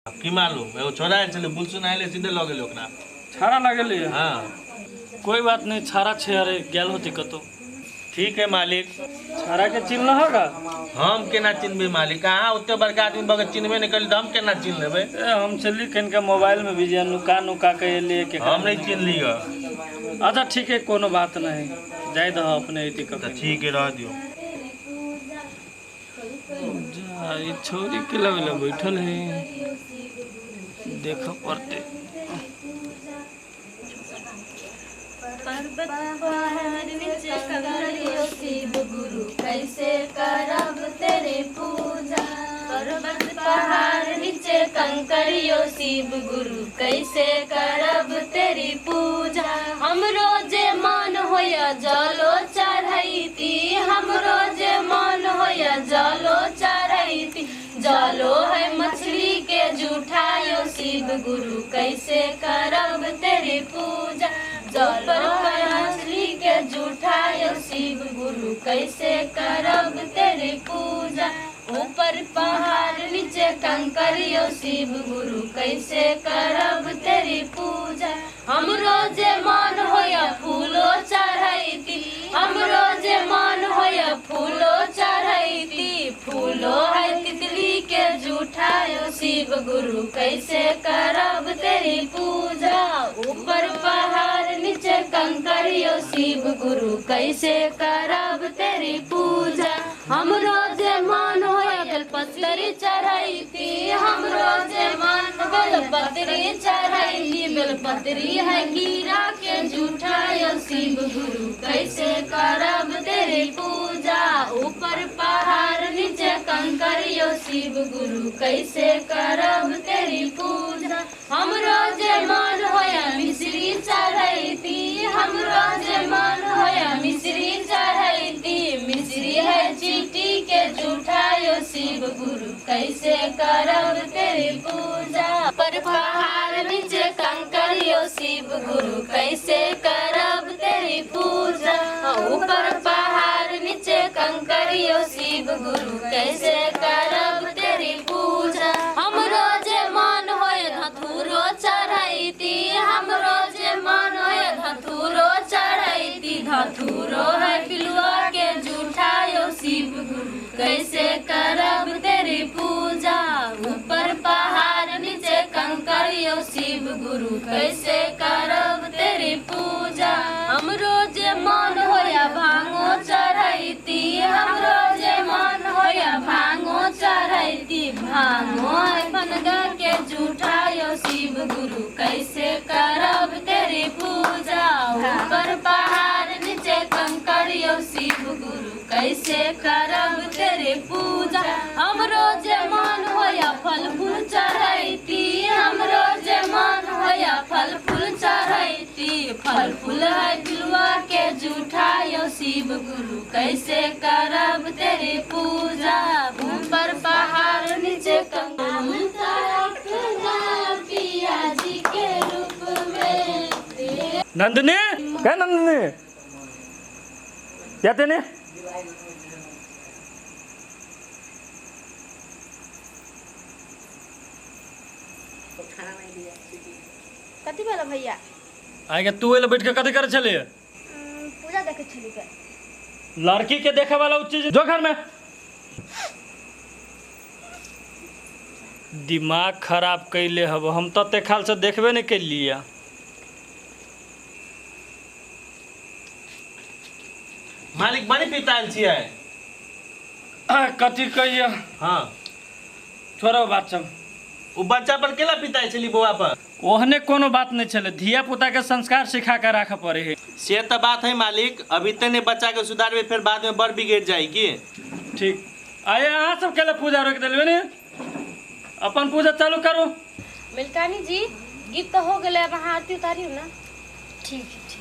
की मालूम, एगो छोड़ा आयल छलै, बुलसुन आयल, सीधे लऽ गेलै ओकरा। छाड़ा लागल है? हाँ। कोई बात नहीं, छाड़ा छे, अरे गेल होती कतो। ठीक है मालिक। छाड़ा के चिन्ह होगा? हम केना चिन्हबै मालिक? अहाँ ओते बड़का आदमी बगैर चिन्हबे नहि करी तऽ हम केना चिन्ह लेबै? ए, हम चली कनिका मोबाइल में बिजी, नुका नुका के एलिए के। हम नहीं चिन्हली। अच्छा ठीक है, कोनो बात नहीं, जाय दह अपने एती तऽ ठीक है, रह दियौ। जा, ई छोरी के लगले बैठल है, देख पड़ते। पर्वत पहाड़ नीचे कंकरियो शिव गुरु कैसे करब तेरे पूजा। पर्वत पहाड़ नीचे कंकरियो शिव गुरु कैसे करब तेरी पूजा। हमरो जे मन होया जलो चढ़ैती, हमरो जे मन होया जलो चढ़ैती, जलो है मछली के जूठायो शिव गुरु कैसे करब तेरी पूजा। जल पर मछली के जूठायो शिव गुरु कैसे करब तेरी पूजा। ऊपर पहाड़ नीचे कंकरियो शिव गुरु कैसे करब तेरी पूजा। हमरो जे मन होया फूलो चढ़ैती, हमरो जे मन होया फूलो चढ़ैती, फूलो है तितली के जूठायो शिव गुरु कैसे करब तेरी पूजा। ऊपर पहाड़ नीचे कंकरियो शिव गुरु कैसे करब तेरी पूजा। हमरो जे मन होया बेलपत्री चढ़ैती, हमरो जे मन बेलपत्री चढ़ैती, बेलपत्री है कीड़ा के जूठायो शिव गुरु कैसे करब तेरी पूजा। ऊपर पहाड़ नीचे कंकरियो शिव गुरु कैसे करब तेरी पूजा। हमरो जे मन होया मिश्री चढ़ैती, हमरो जे मन होया मिश्री चढ़ैती, मिश्री है चीटी के जूठायो शिव गुरु कैसे करब तेरी पूजा। पर पहाड़ नीचे कंकरियो शिव गुरु कैसे करब तेरी पूजा। ऊपर पहाड़ नीचे कंकरियो शिव गुरु कैसे करब तेरी पूजा। हमरो जे मन होय धतूरो चढ़ैती, हमरो जे मन होय धतूरो चढ़ैती, धतूरो है पिलुआ के जूठायो शिव गुरु कैसे करब तेरी पूजा। ऊपर पहाड़ नीचे कंकरियो शिव गुरु कैसे करब तेरी पूजा। हमरो जे मन होया भांगो चढ़ैती, हमरो जे मन होया भांगो चढ़ैती, भांगो है फनगा के जूठायो शिव गुरु कैसे करब तेरी पूजा। ऊपर पहाड़ नीचे कंकरियो शिव गुरु कैसे करब तेरी पूजा। हमरो जे मन होया फल फूल चढ़ैती, हमरो जे मन होया फल फूल चढ़ैती, फल फूल है पिलुआ के जूठायो शिव गुरु कैसे करब तेरी पूजा। ऊपर पहाड़ नीचे कंकड़ पिया जी के रूप में। नंदिनी, क्या नंदिनी जाते ने? कथी भेल भैया? आगे तू एले बैठ के कथी करे छलिए? पूजा देखे छली के। लड़की के देखे वाला उ चीज जो घर में। दिमाग खराब कैले हब, हम तो खाल से देखबे नहीं कैलिए। मालिक बड़ी पिताल छियै। कथी कहिए? हाँ। छोड़ो बात सब। उ बच्चा पर केला पिताइ छली बौआ पर? ओहने कोनो बात नहीं छले, धिया पुता के संस्कार सिखा के राखे पड़े है। से तो बात है मालिक, अभी तने बच्चा के सुधारबे फिर बाद में बड़ बिगड़ जाए की। ठीक। आये अहाँ सब केला पूजा रोक देलबे ने? अपन पूजा चालू करो। मिलकानी जी गीत तो हो गेलै, अब अहाँ आरती उतारियौ ना। ठीक है ठीक।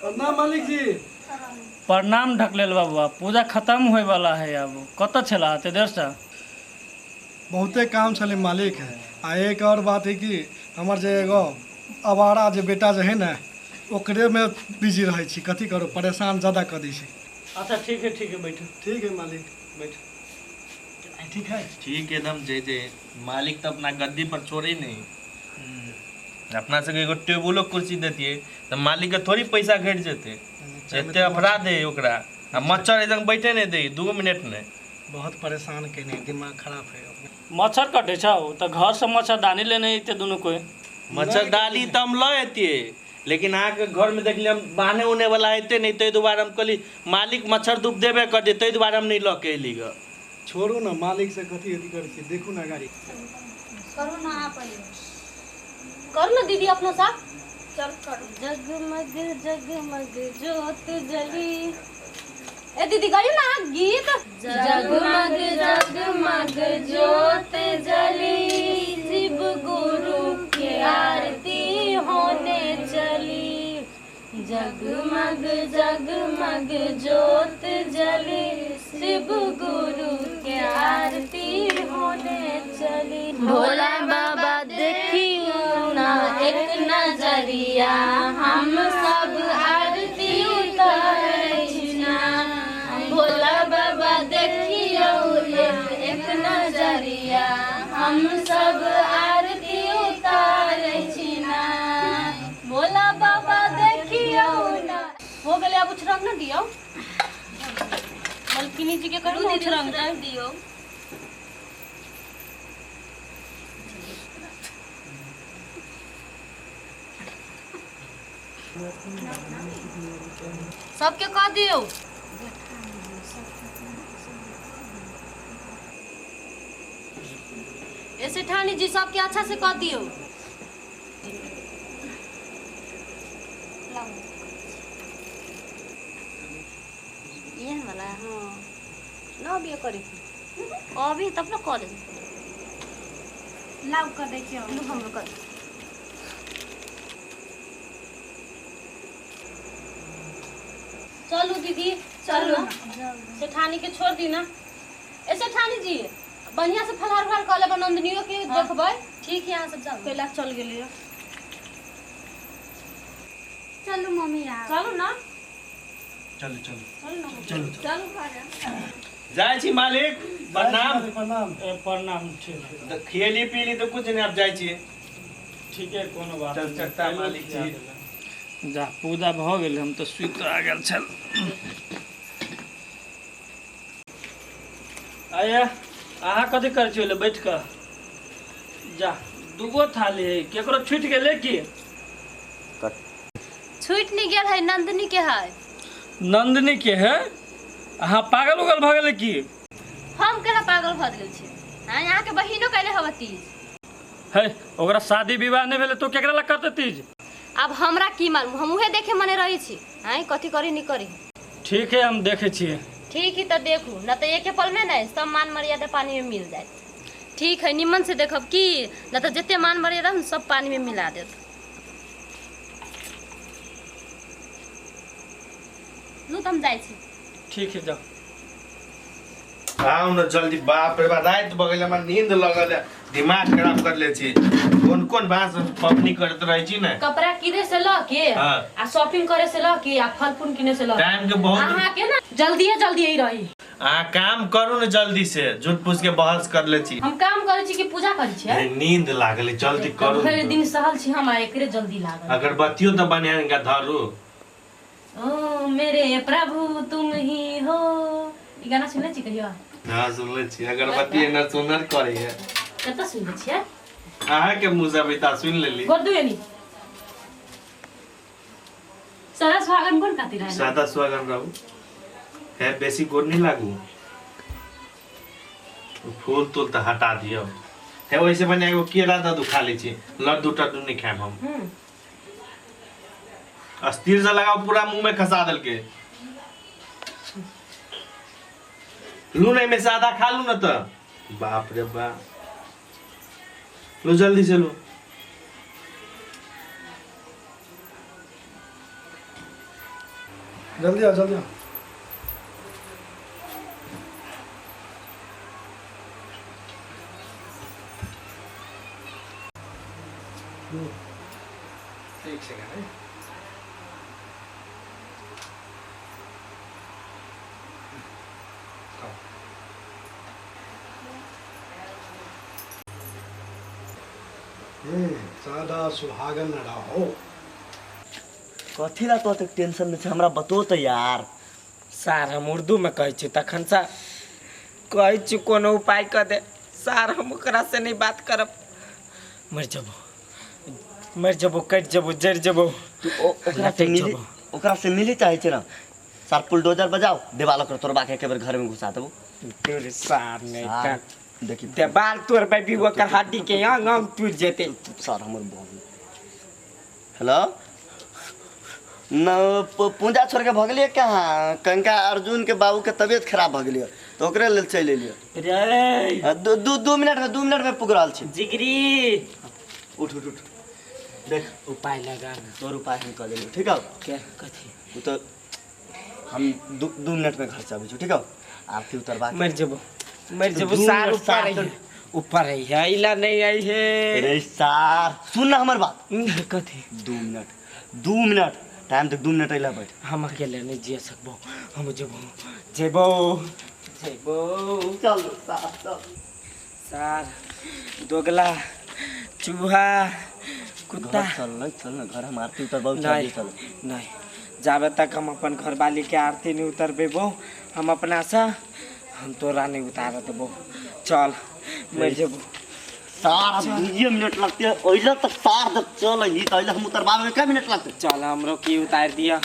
प्रणाम मालिक जी। प्रणाम ढकलेल बाबा, पूजा खत्म होए वाला है। अब कत छला एते देर से? बहुते काम छलै मालिक। आ एक और बात है कि हमर जे एगो आवारा जे बेटा जे है ने, ओकरे में बिजी रहै छी। कथी करू, परेशान ज्यादा कऽ दै छै। अच्छा ठीक है, ठीक है, बैठो। ठीक है मालिक, बैठो। ठीक है। ठीक एकदम। जय जय मालिक तो अपना गद्दी पर छोड़े नहीं। अपना सबके एगो टेबुलो कुर्सी देतियै तऽ मालिक के थोड़ी पैसा घटि जेतै। एते अपराध है ओकरा, आ मच्छर एकदम बैठे नहीं दे 2 मिनट नहीं। बहुत परेशान केने, दिमाग खराब है। मच्छर कटे छौ तऽ घर से मच्छरदानी लेने अइते दुनू कोई। मच्छरदानी तऽ हम लऽ अतियै, लेकिन अहाँके घर में देखलियै हम बान्हे उने वाला हेतै नहीं, ताहि दुआरे हम कहली मालिक मच्छर धूप देबे करतै, ताहि दुआरे हम नहीं लऽ के अयली ग। छोड़ू ना मालिक से कथी अथी करै छी, देखू ना गाड़ी। करू ना आप, करू ना दीदी अपनो साथ चल करू। जगमग जगमग जोत जली, ए दीदी गायू ना गीत। जगमग जगमग जोत जली, शिव गुरु के आरती होने चली। जगमग जगमग जोत जली, शिव गुरु के आरती होने चली। भोला बाबा देखियो ना एक नजरिया, हम सब आरती उतारै ना। भोला बाबा देखियो एक नजरिया, हम सब आरती उतारै ना। भोला बाबा देखियो ना। हो गेलै, अब उछरंग ना दियौ। मलकिनी जी के करू ना उछरंग दियौ। सबके कह दियौ। ए सेठानी जी सबके अच्छा से कह दियौ। ये वाला हाँ ना अभी करे, अभी तब ना कर लाउ कर दै छियौ। लू हमरो कर। चलू दीदी चलू, सेठानी के छोड़ दी ना। ए सेठानी जी बढ़िया से फलहार उलहार कर लेबै, नंदनियो के देखबै। ठीक है, यहाँ सब जाओ। कैलाश चल गेलै। चलू मम्मी यार, चलू ना, चलू चलू चलू ना, चलू चलू घर जाइ छी मालिक। प्रणाम। प्रणाम। प्रणाम। ठीक है, खियली पीली तो कुछ नहीं, आप जाइ छी। ठीक है, कोनो बात चल चलता मालिक जी। जा पूजा भऽ गेल, हम तऽ सुति आ गेल छल। आये अहाँ कथी करै छी बैठ कऽ? जा दूगो थाली है, केकरो छूटि गेलै की? छूटि नहीं गेल है, नंदनी के है। नंदनी के है? अहाँ पागल उगल भऽ गेलै की? हम केना पागल भऽ गेल छी? अहाँ के बहिनो कैले हव तीज। है ओकरा शादी विवाह नहीं भेलै तो केकरा ला करतै तीज? अब हमरा की मालूम, हम उहे देखे मने रही छी। आय कथी करी नहीं करी। ठीक है, हम देखे छियै। ठीक है तो देखू न तो एके पल में नहीं सब मान मर्यादा पानी में मिल जाए। ठीक है, निमन से देखब की न तो जितने मान मर्यादा हम सब पानी में मिला देत। लू तो हम जाइ छी। ठीक है जाओ। आओ न जल्दी, बाप रे बाप रात बगल में नींद लगल है, दिमाग खराब कर ले छी। कोन कोन बास पबनी करत रहे छी ने? कपड़ा किने से ल के आ शॉपिंग करे से ल के आ फल फूल किने से ल, टाइम के बहुत अहाँ के ना जल्दी जल्दी ही रही। आ काम करू न जल्दी से, झूठ फूस के बहस कर ले छी। हम काम करे छी कि पूजा करे छी? नींद लागल, जल्दी करू। भरि दिन सहल छी हम, आ एकरे जल्दी लागल। अगरबत्तियों तो बनियान का धरू। ओ मेरे प्रभु तुम ही हो, ई गाना सुनले छी कहियो? ना सुनले छी। अगरबत्ती एना सुनर करे है। कत सुनले छियै? अहाँ के मुंह से बिता सुन लेली। गोर दुएनी सादा सुहागन कोन खातिर है? सादा सुहागन रहू है, बेसी गोर नहीं लागू। फूल तूल त हटा दियो है। वैसे बने एगो केला द खा ले छी, लड्डू टड्डू नहीं खाएब हम। अस्थिर से लगाओ पूरा मुंह में खसा दल के। लू नहीं में सादा खा लू ना तो बाप रे बाप। लो जल्दी से लो। जल्दी आओ जल्दी आओ। एक सेकंड है। सादा सुहागन रहो। कथी ला तो एतेक टेंशन में छै हमरा बतो त यार। सार हम उर्दू में कहै छी तखन सा कहै छी कोनो उपाय कऽ दे सार, हम ओकरा से नहीं बात करब। मर जबो मर जबो, कटि जबो, जरि जबो। तू ओकरा से मिली, ओकरा से मिली चाहै छै ना सार? बुलडोजर बजाओ देवाल ओकर तोड़बा के एक बेर घर में घुसा देबो। तोर सार नहीं सार, देखी देवाल तोड़बै भी ओकर हड्डी के अंग अंग टूटि जेतै। सार हमर बहुत। हेलो न पूजा छोड़ के भगलियै कहाँ? कंका अर्जुन के बाबू के तबियत खराब भऽ गेलियै तऽ ओकरे लेल चलि एलियै। रे दू मिनट में 2 मिनट में पुग रहल छी। जिगरी उठ उठ उठ, देख उपाय लगा ना। तोर उपाय हम कऽ देलियौ, ठीक हौ? के कथी? ओ तऽ हम 2 मिनट में घर से आबै छी, ठीक हौ? आरती उतरबा मर जबो मर जबो सार। ऊपर है ऊपर है इला नहीं आई है रे सार। सुन ना हमर बात। कथी? 2 मिनट 2 मिनट टाइम तक 2 मिनट अइला बैठ। हम अकेले नहीं जिया सकबो, हम जबो जेबो जेबो। चल सार चल। सार दोगला चूहा कुत्ता। चल ना चल ना घर हम आरती उतरबा। नहीं चल नहीं, जाबे तक हम अपन घरवाली के आरती नहीं उतरबेबो हम अपना से हम तोरा नहीं उतार देबो। चल मर जबो सार। 2 मिनट लगते ओइला तक सार। जब चल अइली त अइला हम उतरबावे में कै मिनट लगते? चल हमरो की उतार दिया।